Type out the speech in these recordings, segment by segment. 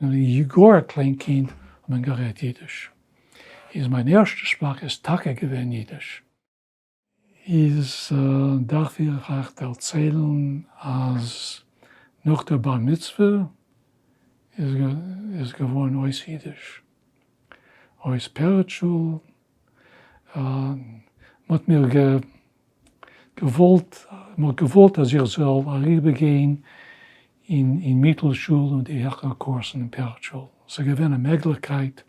גאר א קליין קינד האט מען גערעדט אידיש. איז מיין ערשטע שפראך איז טאקע געווען אידיש. איז דארף איך אייך דערציילן אז נאך דער בר מצוה איז געווארן אויס אידיש. אויס פרץ שול. מ'האט מיר געוואלט, מ'האט געוואלט אז איך זאל אריבערגיין אין מיטל שול און די העכערע קורסן אין פרץ שול. ס'איז געווען א מעגליכקייט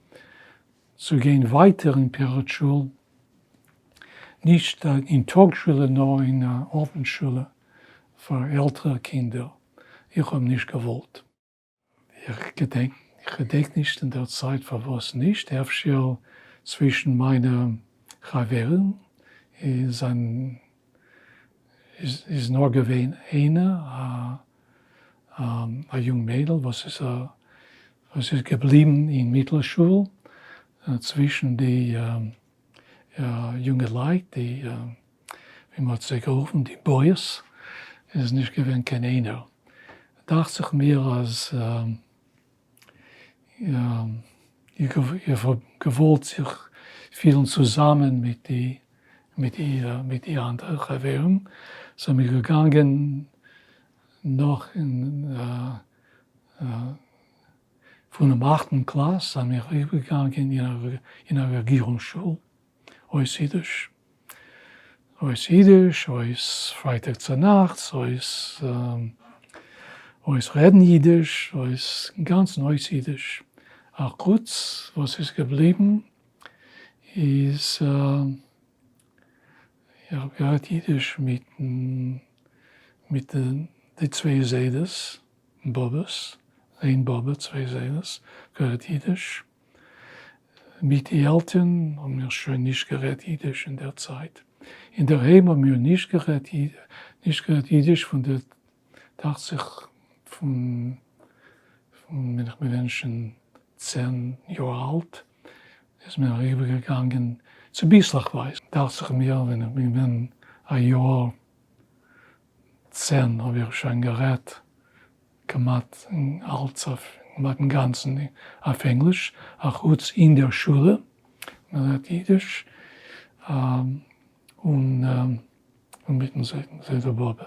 צו גיין ווייטער אין פרץ שול, נישט אין טאג שולע נאר אין אוונט שולע פאר עלטערע קינדער. איך האב נישט געוואלט. איך געדענק איך געדענק נישט אין דער צייט פארוואס נישט, אפשר צווישן מיינע חברים איז איז נאר געווען איינע א א יונג מיידל וואס איז וואס איז געבליבן אין מיטל שול צווישן די יונגעלייט די ווי מ'האט זיי גערופן די boys, איז נישט געווען קיין איינער. דאכט זיך מיר אז איך האב געוואלט זיך פילן צוזאמען מיט די מיט די אנדערע חברים, זענען מיר געגאנגען נאך אין פונעם אכטן קלאס זענען מיר אריבערגעגאנגען אין א רעגירונג שול. אויס אידיש, אויס אידיש, אויס פרייטאג צונאכטס, אויס אויס רעדן אידיש, אויס אינגאנצן אויס אידיש. א חוץ וואס איז געבליבן איז איך האב גערעדט אידיש מיטן מיט די צוויי זיידעס און באבעס, איין באבע צוויי זיידעס, גערעדט אידיש. מיט די עלטערן האבן מיר שוין נישט גערעדט אידיש אין דער צייט. אינדערהיים האבן מיר נישט גערעדט נישט גערעדט אידיש פון די דאכט זיך פון פון ווען איך בין געווען שוין 10 יאר אלט איז מען אריבערגעגאנגען צוביסלעכווייז. דאכט זיך מיר ווען איך בין געווען א יאר 10 האב איך שוין גערעדט כמעט אלץ אויף, כמעט אינגאנצן אויף ענגליש, אחוץ אין דער שולע, מען רעדט אידיש, און מיטן זיידע באבע.